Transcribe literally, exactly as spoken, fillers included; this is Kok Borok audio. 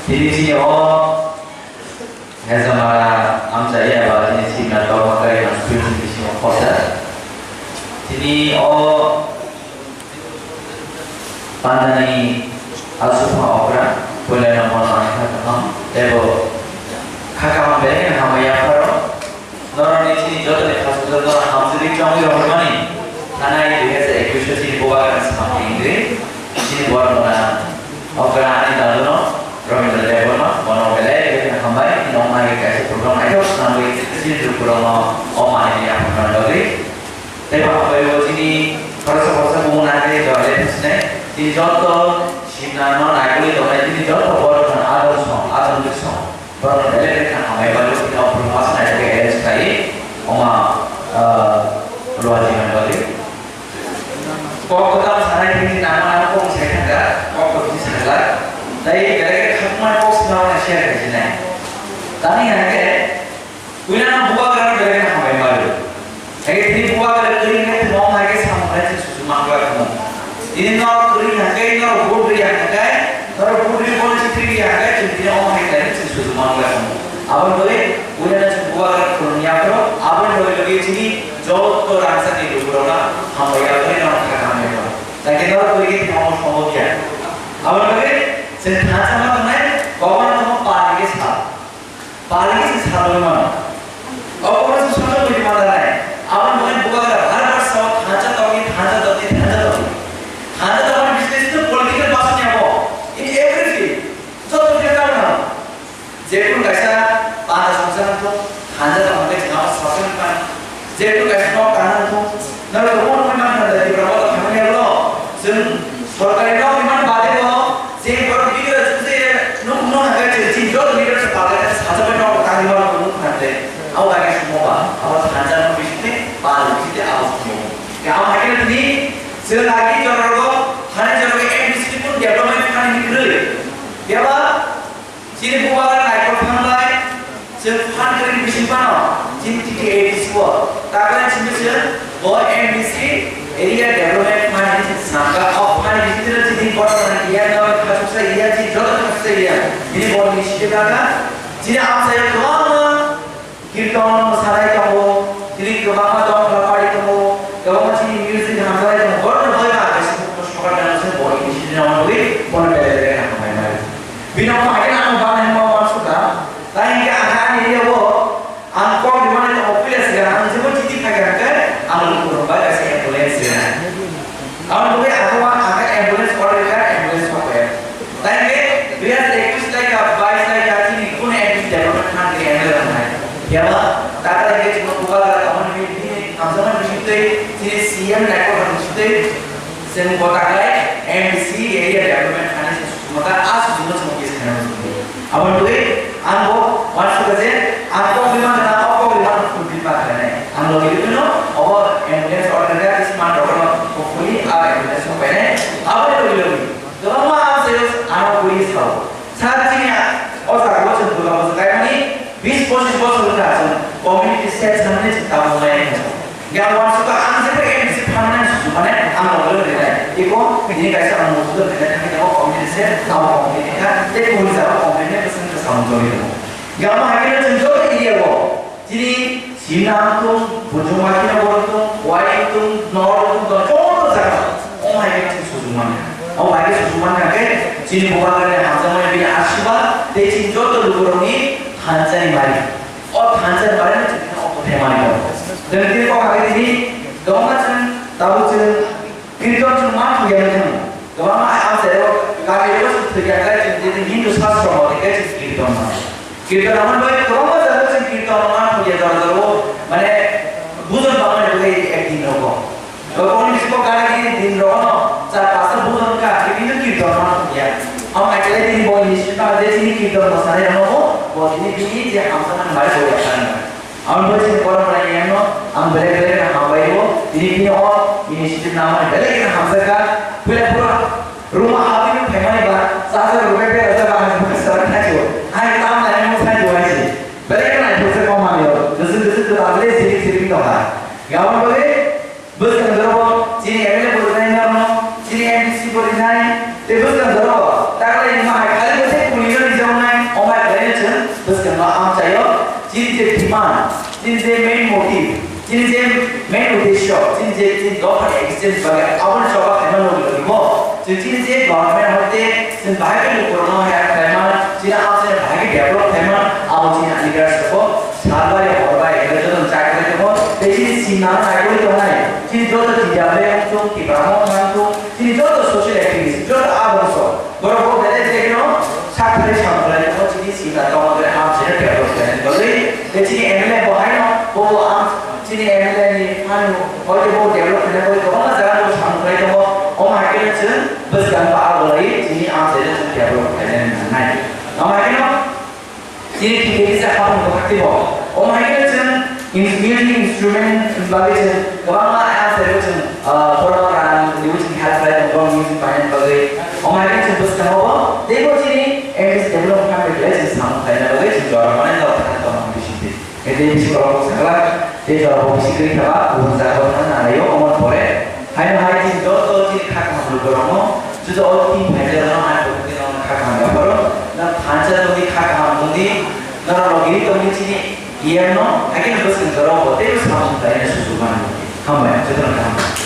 Tini chini o hezamara amchai eba chini simna tongma kari ang spiritual bisingo khorsa. Tini o pandani asupha okra, puila no mono ang kha kaham, tebo kha kaham belai kheno hambai yapharo. Norokni chini jotoni khasukjak norok hamjagwi chongwi rohormani. Thanai dui hazar ekwis o chini bubagrani samung wngwi chini bormona okra ani daduno Rabindra Debbarma bono belai belai kheno hambai. Noknai kaisa program naithok swnamwi chini lukurokno o manwi yaphangna bagwi. Tei bo hambai bo chini khoroksa khoroksa bumung nangkhe jora le phusinai. Chini joto simna no naikoli tongnai chini joto borok ador song, ador song. Borok belai belai kheno hambai bagwi tini o program aswk naithok khe arrange khlaiwi oma, ah, luajiman bagwi. Kok kwtal sanai tini nangma nang kok sai thangkha, kok kwthwi sajak. Tei belai khe khakmani kok swnamani share khai sinai. Tamni hwnkhe puila no bubagra no belai kheno hambai bagwi. Hai tini bubagra kwrwi hwnkhe tini omo hai khe samung khlai chwng suchuk man glak tongo. Tini norok kwrwi hwnkhe norok vote rwya hwnkhe norok vote rwui bono chitwi rwya hwnkhe chwng tini omo hai khlai chwng suchuk man glak tongo. Aboni bagwi puila no chwng bubagra khulum yaphro aboni logi logi chini joto rangchakni lukurokno hambai yaphro norok kha kaham yaphro. Hakhe norok kwrwi khe tini omo sombob ya. Aboni bagwi chwng thansa ma tongnai, kobono tongo pal hwnkhe sal. Pal hwnkhe se salwi mano. Obo se sojak buji mananai. Aboni bagwi bubagra har har sao thansa tongwi, thansa tongwi, thansa tongwi. Thansa tongmani business no political person ni abo. In every field. Joto field o tamo nang. Jekunu kaisa panda songsa nangkho, thansa tongmani khe chwng abo songsa nangkha. Jekunu kaisa nok tangna nangkho, norok tabuk nugwi mankha da, Tipra Motha thangmani yagulo chwng sorkari nok rimani bade bo, je borok video rok chukjagwi nukno hwnkhe chwng chini joto leader rok palai khe sajagwi nok tangwi mano nukha de. Abo bai khe sumo ba, abo thansa no bisingtwi pal bisingtwi abo sumo. Khe abo hai khe tini chwng agi jorok thani jorok M D C ni kun development thani ni kwrwi. Phiya ba Chini bubagra naikol thanglai, chwng phan kwrwini bising phano, chini T T A D C o, taklai chini chwng bo M D C area development money chwng snamkha, o money bising chwng chini borok rok area no khachuksa area, chini joto khachuksa area, chini bo initiative lakha, chini amchaio kwbangma Kirton mwsanai tongo, tini kwbangma dongphla party tongo, kwbangma chini music hamjaknai tongo, borokno boyma ang kaisa buphuru sokar nang se bo initiative nangma bagwi bono belai belai khe hambai mari. Bini omo hai kheno ang bana hwnma uansukha, tai hwnkhe ang ani area o ang kok rimani tongo puila swkang ang jebo chiti khaikha hwnkhe ang lukurok bai kaisa ambulance rinai. Aboni bagwi ang o ang ambulance order kha, ambulance sokya. Tai hwnkhe dui hazar ekwis lai kha, bais lai kha, chini kunu M D C development fund ni M L A rok nai. Phiya ba, tatal hwnkhe chwngno bubagra tongmani bini hamjakmani bisingtwi, chini C M naikolrokni bisingtwi, chwng bo taklai M D C area development fund ni chwng suchukma kha, a suchukma chwng kisa khainai. Aboni bagwi ang bo uansukha je ang kok rimani na o kok rimani fulfill ma khlainai. Ang logi logi no obo ambulance order kha, smart rogo no hopefully a ambulance no painai. Aboni logi logi kwbangma amchaio ano bui sao. Sa chini o jaga o chwng Durga Puja kaimani bis pochis bochor wngkha chwng community set sanani chwng tabuk nai wngkha. Yang uansukha ang jebo M D C pharmani susu mane ang logi logi rinai. Iko bini kaisa ang musudo rinai thangwi tongo community set tamo community kha tei kuri jaga community bwswk khe samung choli tongo. Yang ma hakhe chwng joto area o Chini Sina wngthung, Bujuma kheno borok wngthung, Wai wngthung, Nor wngthung, joto jaga o hai khe chini sujung mankha. O hai khe sujung mankha khe chini bubagrani hamjakmani bini asirwad tei chini joto lukurokni thansa ni mari. O thansa ni mari no chini o kothai mani no. Chwng tini kok hai tini kwbangma chwng tabuk chwng Kirtan chwng ma thwiya wngkha. Kwbangma ang sayo kami rok chwng thwiya khe chwng tini Hindu sastro mate khe chwng kirtan ma. Kirtan amon bai kwbangma jaga chwng kirtan ma thwiya jora jora o mane bujon bangmani bagwi ek din rogo. Kokoni bisingo gana gini din rogo no char pasta bujon ka kibindu kirtan ma thwiya. Am achai din boi ni sita de chini kirtan ma sare no bo bo chini bini je hamsa man bai bo ya kan. Ang bo chini borok bai yang no ang belai belai na hambai bo tini bini o initiative na mani belai na hamsa ka pura pura. Ruma abini phaimani ba, sasa rubai bera sa ba, ang buka sa thaijo. Hai tam na yang sai jo hai si. Bere kana itu se koma yo. Jesu Jesu tu agle siri siri to ha. Gawan bole, bus kan doro, chini M L A bole nai no, chini M D C bole nai, te bus kan doro, takle ini ma hai Bahai khe lukurokno help khlaima, chini absent bahai khe develop khlaima, abo chini leaders rokbo sal bai hor bai hwnwi jotono chai kwlai tongo. Tei chini simna naikolwi tongnai, chini joto T W M wng thung, Tipra Motha wng thung, chini joto social activist, joto aboni sok borok bo belai belai kheno sak kwlai sam kwlai tongo, chini simna tongma kwlai absent develop khlaina bagwi. Tei chini M L A bo haino bo bo ang chini M L A ni phano hoi bo develop khlaina bagwi kwbangma jaga bo sam kwlai tongo. Omo hai khe chwng bwskang ba abo lai chini amchai no chwng develop khlainani nangnai. Omo hai kheno chini thik khe kisa hapung kwthak twibo. Omo hai kheno chwng in-, music instrument bagwi chwng kwbangma amchai no chwng, ah, borok rang riwi chwng help khlai tongo music painani bagwi. Omo hai kheno chwng bwskango bo teibo chini M D C develop khambai khlai chwng samung khlaina bagwi chwng jora mane jora thang tongma bisingtwi. Ede bisi borok sakla, tei jora bo bisi kwrwi kha ba, kubun jaga o thang nang lai o, omo pore. Haino hai chini joto chini kha kaham lukurokno, juda o team phaijakno, ani pokoti no kha kaham yapharo, nang thansa tongdi, kha kaham tongdi, norok no giri tongdi chini E M no, hai khe bwswk jora bo tei samung khlaina susu mano. Hambai, jotono kaham.